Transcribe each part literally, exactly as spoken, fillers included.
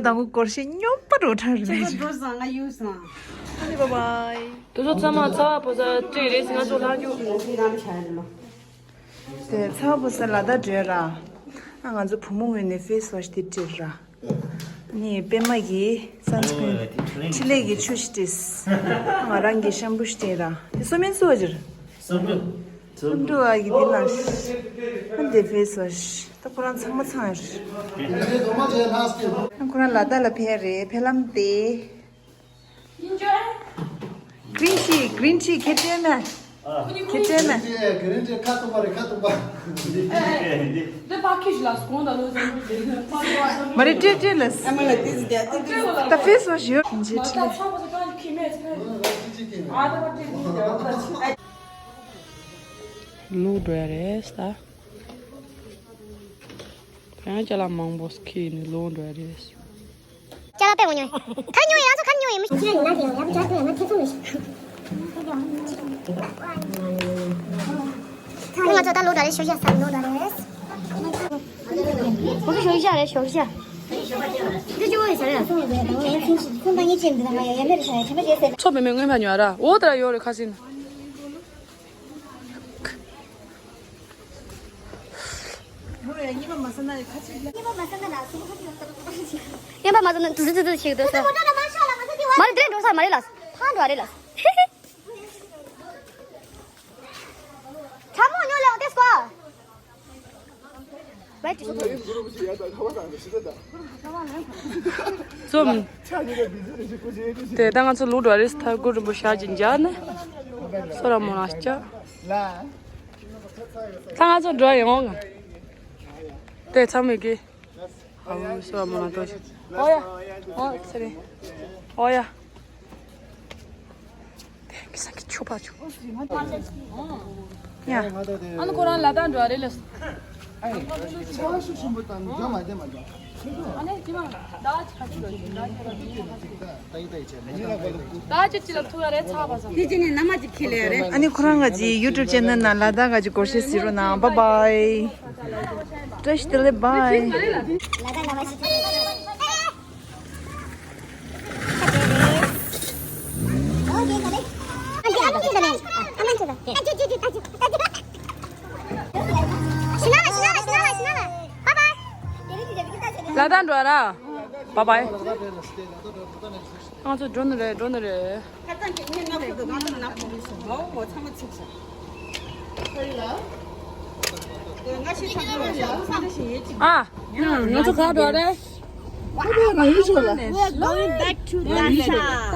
དང་པོ་སྐོར་ཞིག་སྙོམས་པ་འགྲོ་གྲབས་རེད། ཁྱེད་ཚོ་འགྲོ་བཟང་ང་ཡོད་སོང་། ཨ་ནི་བཱའི་བཱའི། དེ་ཚོ་ཚང་མ་ཚ་བ་པོ་ས་སྤྲད་རེད་ཟེར་ང་ཚོ་ལྷག་རྒྱུ། དེ་ཚ་བ་པོ་ས་ལ་ད་འདྲེ་ར། ཨ་ང་ཚོ་བུ་མོ་ངོས་ནས་ཕེ་སི་ཝ་ཤི་དེ་སྤྲད་ར། ནི་པད་མ་གིས་སན་སི་ཀྲིན་འཕྲིན་ལས་ཀྱི་ཆུ་ཞིག་སྤྲས། ང་རང་གིས་ཤམ་པུ་ཞིག་སྤྲས་ར། དེ་སོ་མིན་སུ་བ་ཇིར། སོ་མིན། སོ་མིན་ཨ་གི་དེ་ལ། ཨ་འདི་ཕེ་སི་ཝ་ཤི། ད་ཁོ་རང་ཚང་མ་ཚང་ཡ་རེད། ཨ་ཁོ་རང་ལ་དྭགས་ལ་ཕེབས་རེད། ཕེབས་ལམ་དེ། Green tea, green tea ཁྱེད་སྤྲད་མེད། ཁྱེད་སྤྲད་མེད། Green tea, green tea ཁ་ཐུག་པ་རེད། ཁ་ཐུག་པ། འདི་ཕ་ཁི་ཞིག་ལ་སྐོང་ད་ལོ་ཟེར་ནོ་ཟེར་ནོ། མ་རེད་སྤྲད་སྤྲད་ལ། ཨ་མ་ལ་དེ་ཟེར་དེ་དེ། ད་ཕེ་སི་ཝ་ཤི་ཡོད་འཇེ་ཁྲི་ལ། ལུག་འགྲོ་ཡ་རེད་ད། ཁྱེད་རང་ཅ་ལག་མང་པོ་ཁྱེར་ནས་ལོག་འགྲོ་ཡ་རེད། ཅ་ལག་དཔེ་མང་ཉོས། ག་རེ་ཉོས་ཡིན། ང་ཚོ་ག་རེ་ཉོས་ཡིན། མི་ཁྱེད་རང་ཡིན་ན་ཡང་ཡང་བྱ་དེ་ཡང་ན་ཁྱེད་ཚོ་མི་ཤེས། ང་ཚོ་ད་ལོག་འགྲོ་རེད། ཞོགས་ཞག་ས་ལོག་འགྲོ་རེད། ང་ཚོ་ཞོགས་ཞག་རེད། ཞོགས་ཞག་འདི་ཅི་བོ་ཡིན་ས་རེད། ཚོ་མེད་མེད་སྔོན་མ་ཉོས་ར། འོ་དེ་ར་ཡོད་རེད་ཁ་སང་། ཉན་པ་མ་ཟ་ན་དུ་དུ་དུ་དུ་ཞིག་འདུག་ས། མ་རེད་དེ་འགྲོ་ས་མ་རེད་ལ། ཕ་འགྲོ་རེད་ལ། ཚ་མོ་ཉོ་ལེ་འོང་དེ་སྐོ། ཙོམ། དེ་ད་ང་ཚོ་ལུག་འགྲོ་རེད། ཐ་གུ་རིན་པོ་ཞག་ཅིག་འཇག་ནས་སོ་ར་མོ་ལ་སྐྱ། ད་ང་ཚོ་འགྲོ་ཡོང་ང་། དེ་ཚང་མས་ཀི། ཨ་བུ་སོ་ར་མོ་ལ་འགྲོ་ཤི། ཨོ་ཡ། ཨོ་ཚེ་རིང་། ཨོ་ཡ། དེ་ཁི་སང་གི་ཆོ་པ་ཆོ། ཡ། ཨ་ནི་ཁོ་རང་ལ་དྭགས་འགྲོ་རེད་ལ། ཨ་ནི་ཅི་མ་ད་ཅི་ག་ཅི་འགྲོ་ཞིག་ད་ཅི་ག་ཅི་འགྲོ་ཞིག་ད་ཅི་ཅི་ལ་ཐུག་ཡ་རེད་ཚ་བ་ས། དེ་ཅི་ནས་ན་མ་ཅི་ཁི་ལེ་རེད། ཨ་ནི་ཁོ་རང་ག་ཅི་ཡུ་ཊུབ་ཅེ་ནལ་ནང་ལ་དྭགས་ག་ཅི་སྐོར་ཞིག་གཟིགས་རོགས་གནང་། བཱའི་བཱའི། བཀྲ་ཤིས་བདེ་ལེགས། བཱའི། ལ་དྭགས་འགྲོ་ར། བཱའི་བཱའི། ང་ཚོ་འགྲོ་ནི་རེད། འགྲོ་ནི་རེད། ཨ། ང་ཚོ་ག་འགྲོ་རེད། We are going back to Dhaka.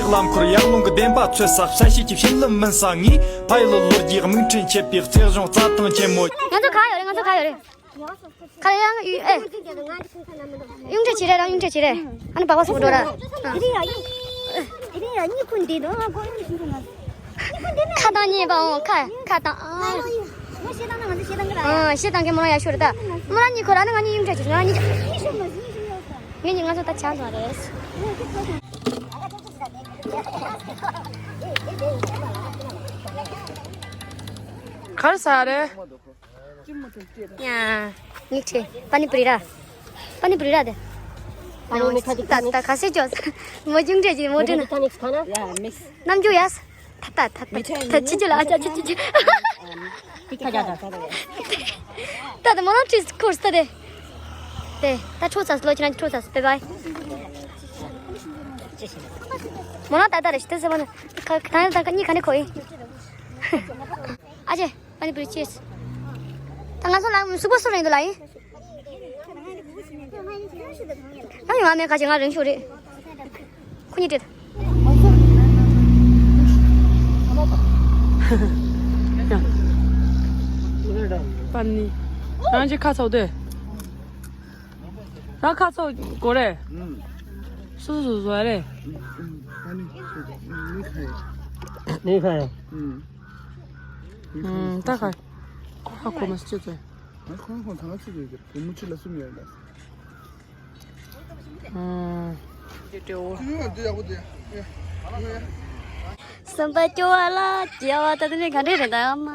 ལམ་འཁོར་ཡར་ཀླུང་གི་བདེན་པ་འཚོལ་ས། བསམ་ཤེས་ཀྱི་བྱིན་རླབས་མུན་ས་ངས། ཕ་ཡུལ་ལོ་ལོ་རྒྱུས་མིག་འཕྲིན་བྱེད་པའི་རྩེ་གཞུང་རྩྭ་ཐང་ཆེན་མོ། ང་ཚོ་ག་ཡོད་རེད། ང་ཚོ་ག་ཡོད་རེད། ཁ་ཡང་ཨེ། གཡུང་དྲུང་བྱེད་རེད་རང་། གཡུང་དྲུང་བྱེད་རེད། ཨ་ནི་བག་བག་སུ་འགྲོ་ར། དེ་རིང་ཡང་དེ་རིང་ཡང་གཉིད་ཁུག་འདི་དང་ཨ་ཁོ་གཉིད་ཁུག་འདི་ན། ཁ་བཏང་གཉིད་པའོ། ཁ་ཁ་བཏང་ཨ། མོ་ཤེས་བཏང་ན་ང་ཚོ་ཤེས་བཏང་གི་ར། ཨ་ཤེས་བཏང་གི་མོ་རང་ཡག་ཤོས་རེད་ད། མོ་རང་གཉིད་ཁུག་ར། ཨ་ནི་ང་གཉིད་གཡུང་དྲུང་བྱེད། ང་གཉིད། གཉིད་ཤོར་མ་གཉིད་ཤོར་ཡོད་ས། ངེད་གཉིས་ང་ཚོ་ད་ཆགས་སོང་རེད། ག་རེ་ཟ་རེད། ཡ། ཉིག་ཁྲི། པ་ནི་པུ་རི་ར། པ་ནི་པུ་རི་ར་དེ། པ་ནི་མི་ཁ་ཅིག་ད་ད་ག་སེ་ཅོ། མོ་ཅུང་ཏྲེ་ཅི་མོ་ཏྲེ་ན། མི་ཁ་ཅིག་ཁ་ན། ཡ་མིག་སི། རྣམ་འགྱུར་ཡ། ད་ད་ད་ད་ད་ཅི་ཅི་ལ་ཨ་ཅ་ཅི་ཅི་ཅི། མི་ཁ་ཅིག་ད་ད་ད། ད་ད་མོ་རང་ཅི་ཁུར་སྟ་དེ། དེ་ད་ཁྲོ་ཚ་སི་ལོ་ཅི་ན་ཁྲོ་ཚ་སི་བེ་བའི། མོ་རང་ད་ད་རེ་ཤི་ཏེ་སེ་བ་ན། ཁ་ཁ་ད་ད་གཉིས་ཁ་ནས་ཁོ་ཡིན། ཨ་ཅེ། པ་ནི་པུ་རི་ཅེས། ད་ང་ཚོ་ལ་སུ་པོ་སུ་རེད་འདུག་ལ་ཡིན། ང་ཡོང་བ་མེད་ཁ་ཅིག་ང་རིང་ཤོས་རེད། ཁོ་གཉིས་བྲེལ། པ་ནི། རང་ཅི་ཁ་ཚོགས་དེ། རང་ཁ་ཚོགས་གོ་རེད། སོ་སོ་སོ་རེད། ཨ་ནི་ཁ་ཡ། ནི་ཁ་ཡ། ད་ཁ་ཁོ་ཁ་ཁོ་མ་སུ་ཅི་ཚོད། ཁོང་ཁོང་ཐང་ཚིག་རེད། བུ་མོ་ཁྲི་ལ་གསུམ་ཡོད་ལ། ཨང་། སེམས་པ་སྐྱོ་བ་ལ་སྐྱེ་བ་ད་དེ་ནས་ག་འདྲས་རེད་ད་ཨ་མ།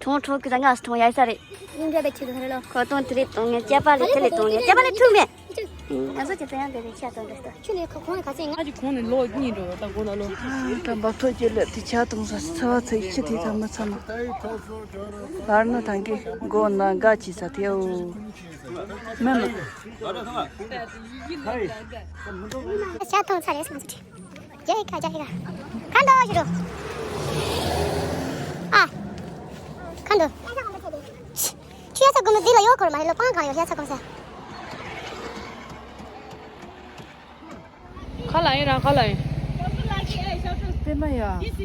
གྲོང་གྲོང་གི་ད་ང་གྲོང་ཡ་ས་རེད། ཡིན་འདྲ་བའི་ཆེད་དུ་ཧ་རེ་ལོ། ཁོ་གཏོང་དེ་རེད་གཏོང་ངས་སྐྱ་པ་ལས་དེ་ལས་གཏོང་ངས་སྐྱ་པ་ལས་འཁྲུག་མེད། ང་ཚོ་ཅི་ཙམ་ཡང་དེ་རེད་ཆ་གཏོང་དེ་ལྟ། ཁྱོད་ནས་ཁོ་ཁོང་ལ་ག་ཚད་ང་གཅིག་གོང་ནས་ལོ་གཉིས་འགྲོ་བ་ད་སྒོ་ལ་ལོ། ཨ་ད་འབབ་ཐོག་ཅེ་ལེབ་དེ་ཆ་གཏོང་ས་ཚ་བ་ཚ་ཡི་ཆུ་དེ་ཚ་མ་ཚ་མ། ལར་ན་ཐང་གི་སྒོ་ན་དགའ་ཅི་ས་དེའོ། མེ་མེ། ཤ་ཐོང་ཚ་རེད་སང་ཚུ་ཁྲི། རྒྱ་ཡི་ཁ་རྒྱ་ཡི་ཁ། ཁ་འདོ་ཞུ་རུ། ཨ། ཁ་འདོ། ཆུ་ཡ་ཚ་དགོན་པ་འདི་ལ་ཡོད་ཁོར་མ་རེད་ལོ་པང་གང་ཡོད་ཡ་ཚ་གོང་ས། ཁ་ལ་ཡིན་རང་ཁ་ལ་ཡིན། པད་མ་ཡ།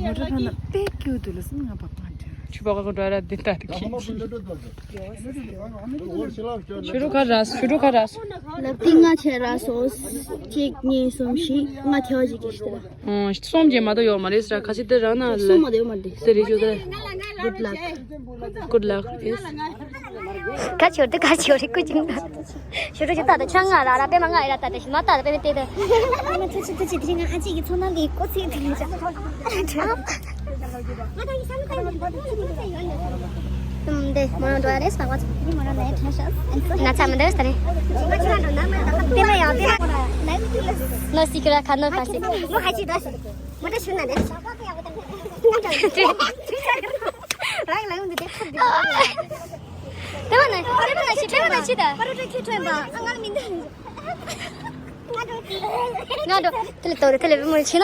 མོ་ཊ་ཐོག་ན་དཔེ་སྐྱིད་འདུག་ལ་སུ་ང་པ་པང་དྲན། ཆུ་པ་ཀ་ཀ་འགྲོ་ཡ་ར་འདི་ལྟ་དེ་ཁྱི། ཆུ་རུ་ཁ་ར་སོ་ཆུ་རུ་ཁ་ར་སོ། ལབ་ཏི་ང་ཆེ་ར་སོ། གཅིག་གཉིས་གསུམ་བཞི་ལྔ་ཐེ་བ་ཅིག་གི་ཤི་ལ། ཨོ་གསུམ་ཅན་མ་གཏོགས་ཡོད་མ་རེད་ཟེར་ཁ་ཤས་དེ་རང་ན་ལ། གསུམ་མ་གཏོགས་ཡོད་མ་རེད། དེ་རེད་ཆུ་དེ། Good luck. Good luck. Yes. ཁ་ཆེ་བ་དེ་ཁ་ཆེ་བ་རེད་སྐུ་ཅིང་། ཞུ་རུ་ཞུ་ད་ད་ཆ་ང་ར་ར་པད་མ་ང་ཨེ་ར་ད་ད་ཞུ་མ་ད་ད་པད་མ་དེ་ད། ང་ཐུག་ཆེ་ཐུག་ཆེ་དེ་རིང་ང་ཧ་ཅིག་གི་ཚོང་ནང་གི་ཀོ་ཚེ་དེ་རིང་ཅག་ང་ད་ཡི་ས་ནུ་ད་ཡི་ད་ཚོང་ནང་ཚེ་ཡོད་ཡོད། ཨུམ་དེ་མོ་རང་འགྲོ་ཡ་རེད་སྤང་བ་ཚོ། ང་ཚ་མི་འདོད་ས་རེད། ང་ཚ་མི་འདོད་ས་རེད། ནོ་སི་ཀི་ར་ཁ་ནོ་ཁ་སི། མོ་ཧ་ཅིག་ད་མོ་ད་ཞུ་ན་དེ། རང་ལ་ཡོང་དུས་དེ་ཁབ་དེ། དེ་བ་ན་དེ་བ་ན་ཤི་དེ་བ་ན་ཤི་ད། པ་རོ་ཊ་ཁྱེར་ཐོན་པ་ཨ་ང་ལ་མི་འདུག་ང་འགྲོ། ང་འགྲོ། དེ་ལ་ཏོ་དེ་ལ་མོ་ཆེ་ན།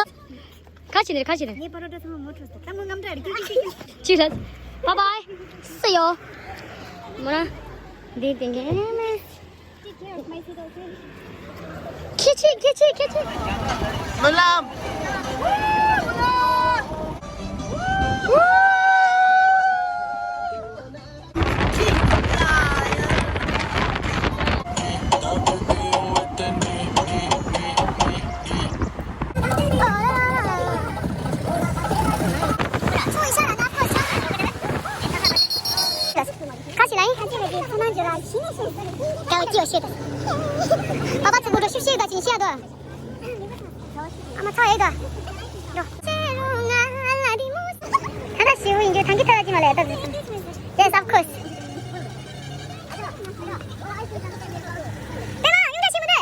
ཁ་ཆེ་ནས་ཁ་ཆེ་ནས། ངའི་པ་རོ་ཊ་ཚང་མ་མོ་འཕྲོད་སོང་། ད་ངོ་ངམ་འདྲ་རེད་ཀྱི་ཀྱི་ཀྱི། ཅི་རེད། Bye bye. See you. མོ་རང་། འདི་དེ་འདྲ་མེད། ཁྱི་ཆེ་ཁྱི་ཆེ་ཁྱི་ཆེ། སྨོན་ལམ། ཁ་ཞིག་ལ་ཡིན། ཁ་ཅིག་ལ་ཅིག་ཚོ་ནང་འཇོག་ལ་ཤི་ནས་ཤི། ཀ་བ་ཅིག་བུ་འགྲོ་ཤུབ་ཤིག་དང་ཅིང་ཤི་ཡ་དོ། ཨ་མ་ཚ་ཡེ་དོ། འགྲོ། ད་ལྟ་ཤི་བོ་ཡིན་རྒྱུ་ཐང་གི་ཐ་ལ་ཅི་མ་ལས་ད་ཟེར། Yes, of course. ཏེ་མ་ཡིན་ག་ཤི་མི་དེ།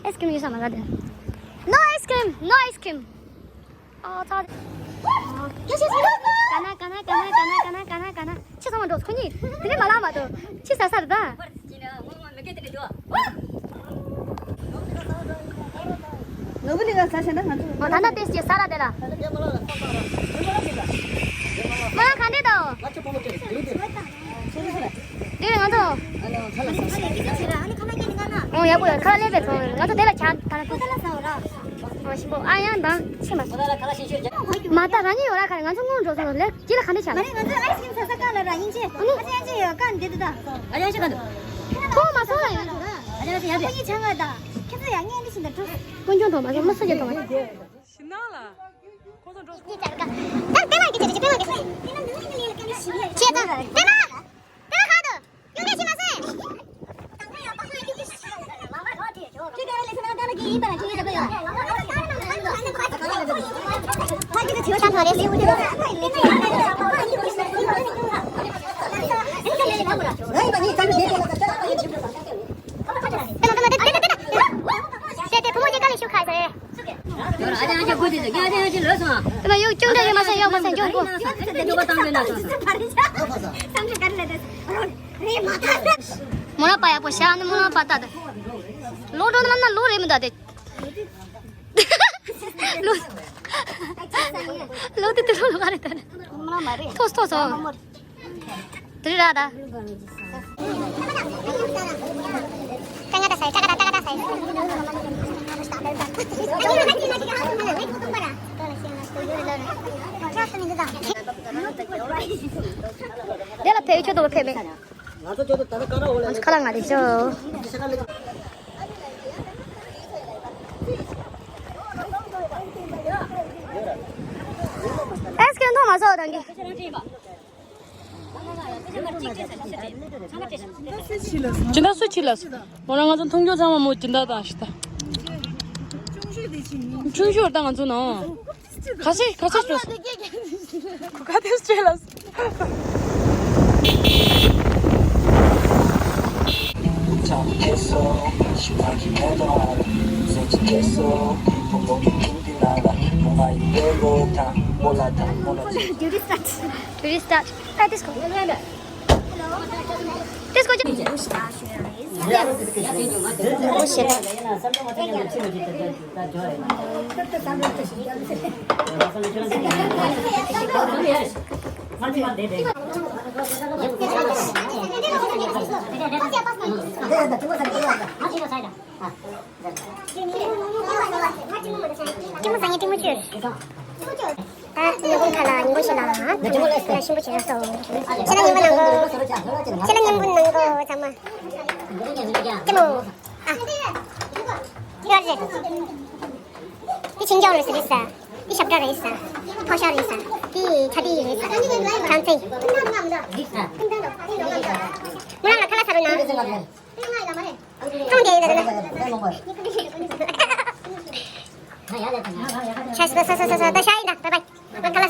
Ice cream ཡོད་ས་མ་ག་དེ། No ice cream, no ice cream. ཨོ་ཚ། ག་ན་ག་ན་ག་ན་ག་ན་ག་ན་ག་ན། ཁྱི་ཚང་མ་འགྲོ་ཁོ་གཉིས་དེ་ནས་མ་ལ་མ་དོ། ཁྱི་ཟ་ས་རེད་ད། ནོར་བུ་ལི་ག་ས་ཆ་ན་ང་ཚོ། ཨོ་ད་ན་ཏེས་ཀྱི་ས་ར་དེ་ལ། མ་ག་འདྲེ་དོ། དེ་ང་ཚོ། ཨོ་ཡག་པོ་ཡོད་ཁ་ལས་པའི་ཚོང་ང་ཚོ་དེ་ལ་ཆ་ད་ན་ཐུག་ཨོ་ཞིམ་པོ་ཨ་ཡང་དང་ཆེ་མ། མ་ད་རང་ཉིད་ཡོད་ར་ཁ་ང་ཚོ་སྔོན་འགྲོ་སོང་ལེ་ཅི་ལ་ག་འདྲེ་ཆ་ལ། མ་རེད་ང་ཚོ་ཨའི་སི་ཀྲིམ་ཟ་ས་ཀ་ལ་ར་ཡིན་ཅེ། ཨ་ནི་ཨ་ཅེ་ཡོད་ཀ་འདི་དུ་ད། ཨ་ཡང་ཅི་ག་འདུག་ཁོང་མ་སོང་ལ་ཡང་ད། ཨ་ཅེ་ཡ་ཁོང་གཉིས་ཆ་ང་ད། ཁྱེད་ཚོ་ཡང་ངས་འདི་བཞིན་ད་འགྲོ། ཀུན་འབྱུང་དང་མ་སོང་མ་སོང་ཅེ་དང་། ཞི་ན་ལ། ཁོ་ཚོ་འགྲོ་སོང་། ད་པད་མ་གི་ཅེ་ཅེ་པད་མ་གི་ཅེ། ཅེ་ད་པད་མ། པད་མ་ག་འདུག་ཡོང་གི་ཅི་མ་སེ། ཁྱེད་ཚོ་རེད། དེ་ན་ཡོག་ཅུང་འདྲ་ཡོད་མ་ཟད་ཡོག་མ་ཟད་འཇོག་གོ། མོ་ན་པ་ཡག་པོ་ཤ་ནི་མོ་ན་པ་ཏ་དེ། ལོ་འགྲོ་ན་ན་ལོ་རེད་མི་འདུག་དེ། ལོ། ལོ་དེ་དུ་ལོ་ལོ་ག་རེད་ད། ཐོས་ཐོས་སོང་། དེ་རེད་ར་ད། དེ་ལ་ཕེབས་ཆོག་དོ་ཕེབས་མེད། ང་ཚོ་ཁ་ལག་ང་དེ་ཤོ། ཨེ་སི་ཀེ་མཐོང་མ་སོང་རང་གི། སྦྱིན་བདག་སུ་ཆི་ལ། མོ་རང་ང་ཚོ་མཐོང་རྒྱུ་ཚང་མ་མོ་སྦྱིན་བདག་དང་ཤི་ད། ཆུང་ཤོས་ད་ང་ཚོ་ནང་། ཁ་ཤས་ཁ་ཤས་ཤོས། ཁ་ཏེ་སྤྱོད་ལ། Tourist start. Hey, this go. This go. Oh, shit. ཏིང་མོ་བཟང་ངེ་ཏིང་མོ་བཅོས། ད་ཉིན་གུང་ཁ་ལ་ཉིན་གུང་ཞིག་ལ་ང་ད་ལ་ཤིང་བུ་བྱེད་ར་སོང་། ཁྱེད་ལ་ཉིན་གུང་ནང་གོ། ཁྱེད་ལ་ཉིན་གུང་ནང་གོ་ཚང་མ། ཏིང་མོ། ཨ། ཡོད་རེད། འདི་ཆིན་ཅང་རེད་ཟེར་རེད་ས། འདི་ཞབས་བྲ་རེད་ས། འདི་ཐོ་ཤ་རེད་ས། འདི་ཆ་འདི་རེད་ས། གྲང་ཚེ། མོ་རང་ལ་ཁ་ལག་ཟ་རོགས་གནང་། ཁྲུང་རྒྱལ་ཡིན་ད་ད་ན། ཤ་ཤ་ཤ་ཤ་ཤ་ད་ཤ་ཡིན་ད། བའི་བའི།